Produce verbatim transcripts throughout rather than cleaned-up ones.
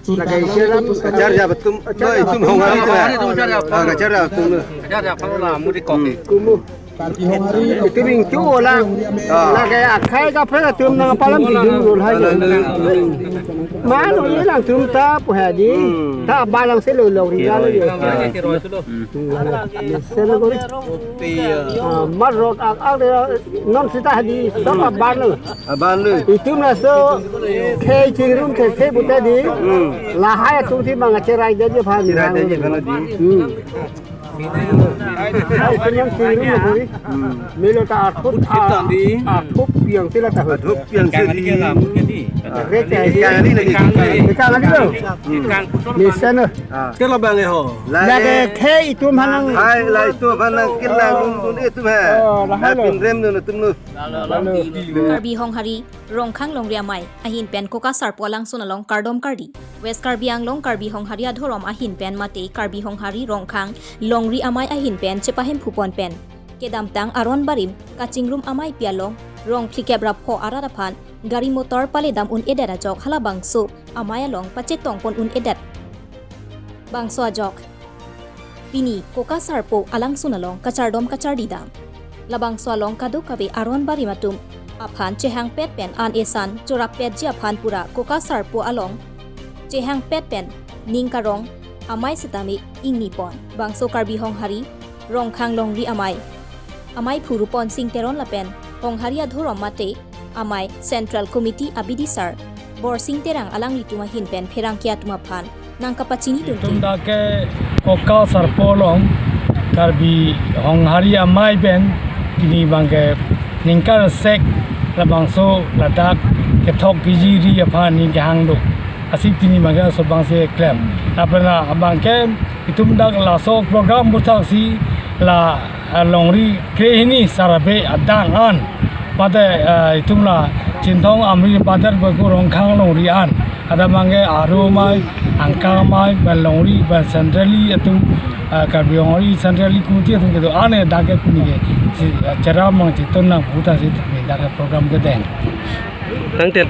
Lake isi alam. Kacharjap atum, no, itum Honghari atum, ah, kacharjap atum, no. Kacharjap atum la mudi kopi. Kumu. Itum ingchu ola. Ah. Lake akhai kaprek atum nangpalam pidun lo hai. Mano ye nangtum ta pu hadi. Hmm. Ta balang se lo lo ri la lo. Sena gori. Ah, mar rot ak ak de non sita hadi. Sapa ban lo. Aban lo. Itum laso khei chingrum khei khei puta di. Hmm. Lahai atum si bang acherai de je phan. Cherai de je phan di. Hmm. Hai itum yang chingrum lo kori. Hmm. Melo ta arthop, ah, arthop piang sila ta. Arthop piang sila. Rek kali lagi. Kang lagi lo. Hmm. Mesen lo. Ah. Kela bang e ho. Lake khei itum hanang. Hai la itum hanang kela lun lun itum ha. Oh, lahai lo. Pinrem lun itum lo. Karbi Honghari Rongkhang Longri Amei ahin pen Koka Sarpo alangsun along kardom kardi. West Karbi Anglong Karbi Honghari adhorom ahin pen mate Karbi Honghari Rongkhang Longri Amei ahin pen chepahemphu pon pen kedamtang aron barim kachingrum ameipi along rong phlikep ra pho arat aphan gari motor paledam un-edet ajok halabangso amei along pachetong pon un-edet. Bangso ajok pini Koka Sarpo alangsun along kachardom kachardi dam. Labangso along kadokave aron barim atum aphan chehangpet pen an esan chorappetji aphan pura Koka Sarpo along chehangpet pen ning karong amei setame ingni pon. Bangso Karbi Honghari Rongkhang Longri Amei, Amei Phu Ruponsing Teron lapen Honghari adhorom mate Amei Central Committee abidisar Borsing Terang alanglitum ahin pen pherangke atum aphan nangkapachini dun. Itum dak ke Koka Sarpo along Karbi Honghari Amei pen pini bang ke ningkan sek labangso ladak kethok kejiri aphan ning kehang do. Lasi pini bang ke laso abang si klem. Lapen la abang ke itum dak laso program buthaksi la, ah, longri krehini sarbeh adang an. Mate, ah, itum la Chinthong Amri Bader Baku Rongkhang Longri an. Ada bang ke Aro Amei, Angkang Amei, pen longri, pen centrally atum, ah, Karbi Honghari centrally committee atum kedo ane dak ke pini ke si, ah, cheram mang chetong nang buthaksi pini dak ke program kedeng. Tangte.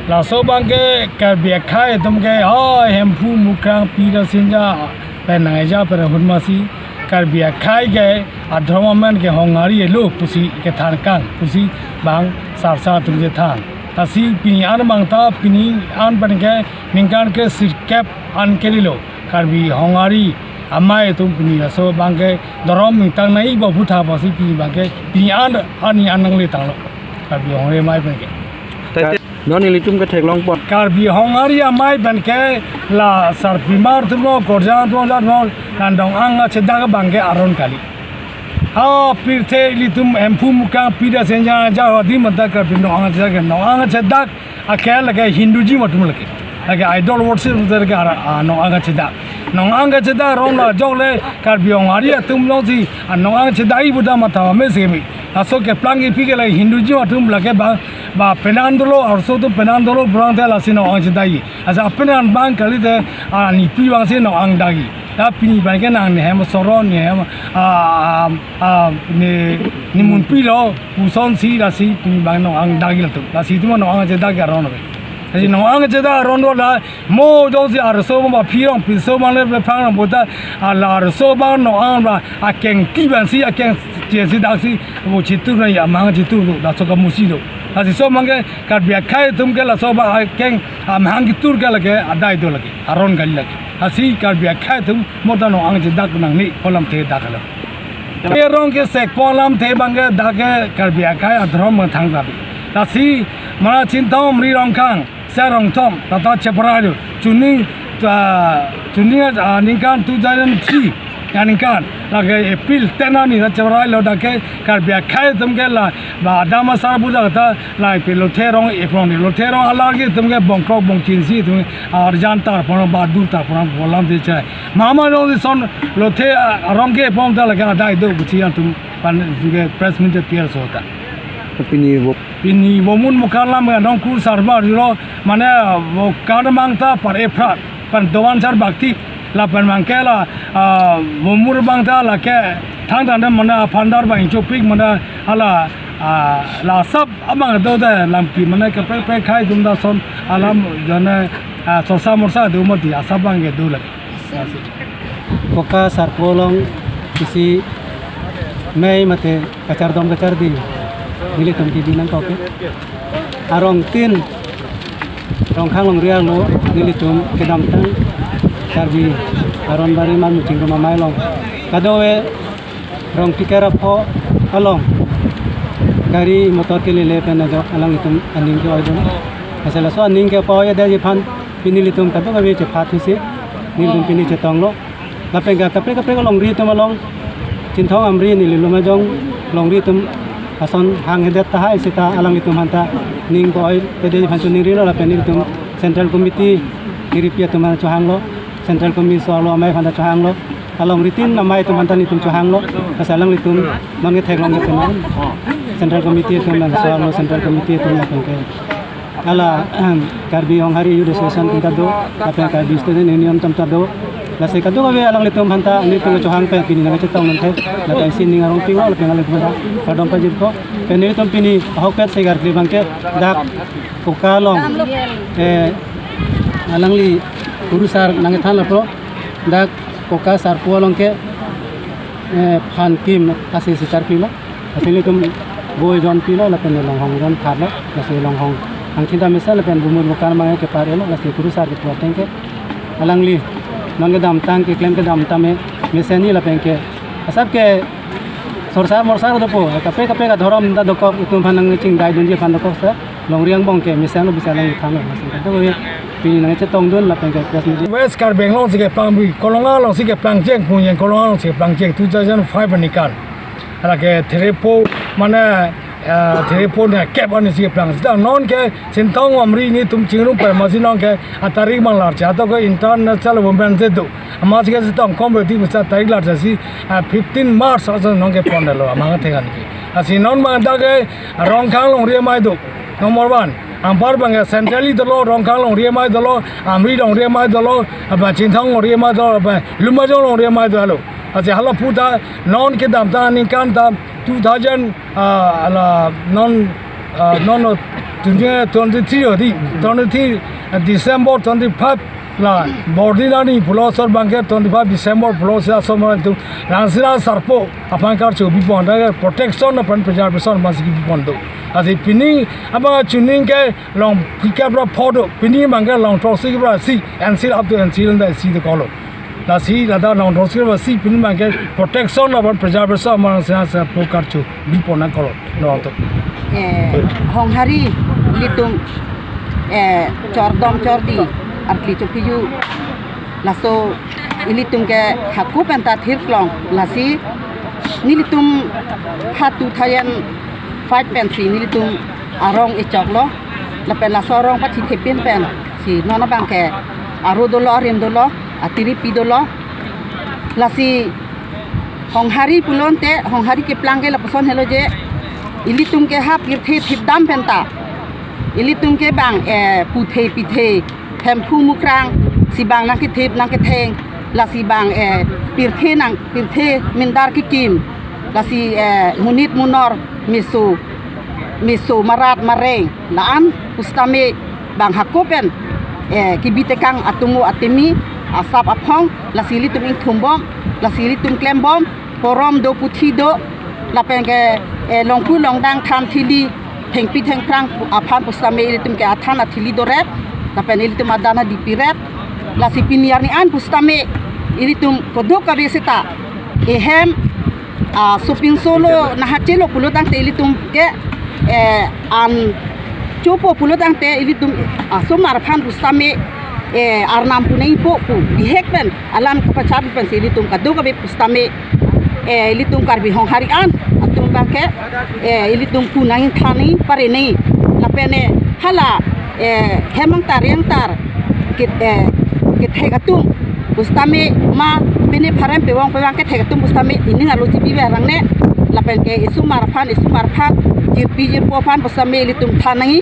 Laso bang ke Karbi akhai atum ke, oh, Hemphu, Mukrang, Pira, Sinja, pen Naija, pen Hunmasi, Karbi akhai ke adhorom amen ke Honghari elo pusi kethan kang pusi bang sarsa atum chethan. Lasi pini an bang ta pini an pen ke ningkan ke sirkep an kelilo Karbi Honghari Amei atum pini laso bang ke dhorom ningtang nai ba butha basi pini bang ke pini an ani an nangle tanglo Karbi Honghari Amei pen ke. Tangte. Non ilitum ke theklong pon. Karbi Honghari Amei pen ke la sarpimar atum lo, korjang atum lo, non nandong ang achedak bang ke aron kali. Ha pirthe ilitum Hemphu, Mukrang, Pira, Sinja, ja hadi manta Karbi nong ang achedak ke nong ang achedak akhel lake Hinduism atum lake. Lake idol worship atum lake ara, ah, nong ang achedak. Nong ang achedak aron la jok le Karbi Honghari atum lo si, ah, nong ang achedak ibu da mata me semi. Laso keplang ipi ke la Hinduism atum lake ba, ba penan dolo, arso atum penan dolo, burang te lasi nong ang chedai. Asa penan bang kali te, ah, nipi bang si nong ang dagi. Ta pini bang ke nang nehem soron nehem, ah, ah, ah, ne, ne munpi lo, puson si lasi pini bang nong ang dagi latum. Lasi itum nong ang chedagi aron lo. Lasi nong ang chedak aron lo la, mo jongsi arso mo ba phirong pinso mang le phang rong bota, ala arso ba nong ang ba akeng ti ban si akeng chen si dak si bo chitur na ya mang chitur do, laso kamusi do. Lasi so mang ke Karbi akhai atum ke laso ba akeng amahang chitur ke lake adai do lake, aron kali lake. Lasi Karbi akhai atum mo ta nong ang chedak nangne pu alamthe dak lo. Kerong ke sek pu alamthe bang ke dak ke Karbi akhai adhorom methang rabi. Lasi mana Chinthong Amri Rongkhang, Sarongthom, tata cheprai lo. Chuning, ah, chuning, ah, ningkan two thousand three, ya ningkan, lake April ten ani ta cheprai lo dak ke Karbi akhai atum ke la, ba adam asar buja ta, la pe lothe rong eprong ni, lothe rong alar ke atum ke bongkrok bongchin si atum, arjan tar pon, badur tar pon, bolam de chai. Mama rong si son lothe, ah, arong ke eprong ta lake adai do buchi atum pan ke press meet appear so ta. Pini bo. Pini Vomun Mukarlam ke nong kur sarbar julo, mane, vo kar mang ta pan ephrat, pan dovan sar bakti, la pan mang ke la, ah, Vomur bang ta lake, thang thang de mane aphandar bang chopik mane ala, ah, la sab amang do de lampi mane ke pe pe khai jum da son alam jane Ah, sorsa morsa do mati, asap abang ke do lagi. Koka sarpo along isi mei mate kachardom kachardi nelitum kebi nangkok ke. Arong tin, Rongkhang longri arlo nelitum kedamtang Karbi aron bari man muching rumah mai along. Kadokave Rongpi kera pho along gari motor kelele pen ajok alanglitum aning ke-oidun. Asal laso aning ke-oidet aphan pini nelitum kadokave chephathusi nelitum pini chetonglo. Lapen ke kaprek kaprek alongri atum along, Chinthong Amri neli Lumajong longri atum ason hanghedet tahai seta alanglitum aphanta ning ke-oidet aphan choningrilo lapen nelitum Central Committee kiripi atum aphanta chohanglo, Central Committee so-arlo amei aphanta chohanglo. Alongri tin amei atum aphanta nelitum chohanglo. Asal alanglitum non ketheklong ke teman. Central Committee atum laso-arlo Central Committee atum lapen ke hala Karbi Honghari Youth Association atum ta do, lapen Karbi Student Union atum ta do. Lasi kadokave alanglitum aphanta nelitum chohang pen pini nangchetong nangthe. Lapen isi ning arong pinglo lapen alanglitum aphanta kardom pajirpo. Pen nelitum pini ahokpet segar kli abang ke dak Koka along, eh, alangli kurusar nangkethan lapo, dak Koka sarpo along ke, eh, phan kim asi si charpilo. Lasi nelitum boi jon pilo, lapen longhong jon pharlo, lasi longhong angthin ta mesen, lapen bumur bukan abang ke pare lo, lasi kurusar kepu ateng ke alangli non kedamtang keklem kedam tame mesenji lapen ke asap ke sorsa morsa dopo, kaprek kaprek adhorom ta dokok, itum aphan nangchingdaidunji aphan dokok sa longri angbong ke mesen lo bisa nangthanlo, lasi kadokave pini nangchetongdun lapen ke press meet. West Karbi Anglong si keplang bi, Kolonga along si keplang cheng, Phungjeng Kolonga along si keplang cheng, two thousand five aningkan. Hala ke threpo mane, eh, threpo ne kep ani si keplang. Sita non ke Chinthong Amri nelitum chingrum pen amatsi non ke atarik abang larcha, ato ke International Women's Day do. Amatsi ke sitong kom berarti bisa tarik larcha si, eh, fifteen March ason non ke pondelo amang thekan ke. Lasi non abang ta ke Rongkhang longri amei do. Number one. Anpar abang ke centrally dolo, Rongkhang longri amei dolo, Amri longri amei dolo, apa Chinthong longri amei dolo, apa Lumajong longri amei dolo. Lasi hala puta non kedamtang aningkan ta two thousand, ah, hala non, ah, non, no, twenty twenty-three odi, twenty-three, ah, December twenty-five la Bordilani pulo asor abang ke twenty-five December pulo asor abang tu Rangsina sarpo aphan karcho bipon, ta protection lapen preservation amatsi bipon do. Lasi pini abang chuning ke long phlikep ra pho do, pini abang ke long throksi ra si, N C L up to N C L da si dokoklo. Lasi ladak long throksi ra si pini abang ke protection lapen preservation amat Rangsina sarpo karcho bipon nangkoklo, no to. Eh, Honghari ilitum, eh, chordom chordi, arkli chopiju, laso ilitum ke hako pen ta thirklong, lasi nelitum ha two thousand five pensi nelitum arong echoklo, lapen laso arong pathi thepin pensi non abang ke aro dolo, arim dolo, atiripi dolo. Lasi Honghari pulote, Honghari keplang ke lapuson helo je, ilitum ke ha pirthe thipdam pen ta ilitum ke bang, eh, puthe pithe, Hemphu Mukrang si bang nangkethip nangketheng, lasi bang, eh, pirthe nang, pirthe mindar kekim, lasi, eh, monit monor, meso, meso marat mareng, la-an pusitame bang hako pen, eh, kebi tekang atomo atimi, asap aphong, lasi ilitum ingthumbom, lasi ilitum klembom, porom do puthi do, lapen ke, eh, longku longdang than thili, thengpi thengphrang aphan pusitame ilitum ke athan athili dorep, lapen ilitum adan adipi rep, lasi pini arni an pusitame ilitum kadokave seta, ehem, ah, sopinso lo nahachelo pulotangte ilitum ke, eh, an chopo pulotangte ilitum, ah, asomar aphan pusitame, eh, arnam pu nangpo pu bihek pen alam kapachar pensi ilitum kadokave pusitame, eh, ilitum Karbi Honghari an atum abang ke, eh, ilitum pu nangthan nangpare nang, lapen, eh, hala, eh, hem angtar ri angtar ke, eh, kethek atum pusitame ma pine pharem pevong pevang kethek atum pusitame ining arlo chipi ve arang ne, lapen ke esomar aphan, esomar aphan, jirpi jirpo aphan pusitame ilitum than nangji,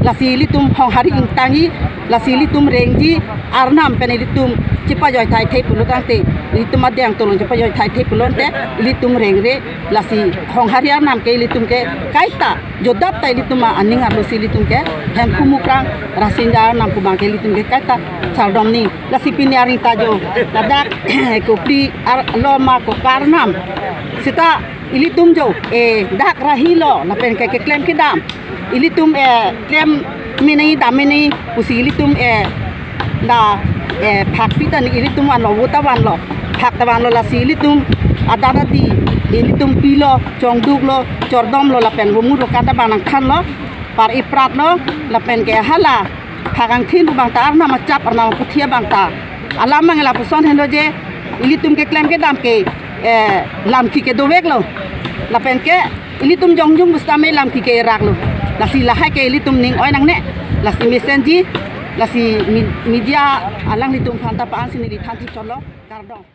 lasi ilitum Honghari ingtangji, lasi ilitum rengji, arnam pen ilitum chepajoi thai thai pulo tangte, ilitum adeng tolong chepajoi thai thai pulote, ilitum rengre, lasi Honghari arnam ke ilitum ke kaita, jodap ta ilitum aning arlosi ilitum ke, Hemphu Mukrang, Rasinja arnam pu abang ke ilitum ke kaita chardom ni, lasi pini arni ta jo, ladak, Kopili arlo ma ko karnam, seta ilitum jo, eh, dak rahi lo, lapen ke keklem kedam. Ilitum, eh, klem mene dam mene pusi ilitum, eh, la, eh, phak pi ta ni ilitum vanlo, vote ta vanlo, phak ta vanlo lasi ilitum adan adi, ilitum pilo, chongduk lo, chordom lo, lapen vomu rokan ta bang nangthan lo, par iprat lo, lapen ke hala, phak angthin pu abang ta arnam achap arnam aphuthia abang ta. Alam abang lapuson henlo je, ilitum keklem kedam ke, eh, lamki ke dovek lo. Lapen ke, ilitum jongjung pusitame lamki ke rak lo. Lasi lahai ke ilitum ning oi nangne. Lasi mesenji, lasi mi-, media alanglitum aphan ta pa-an si neli than thik chotlo. Kardom.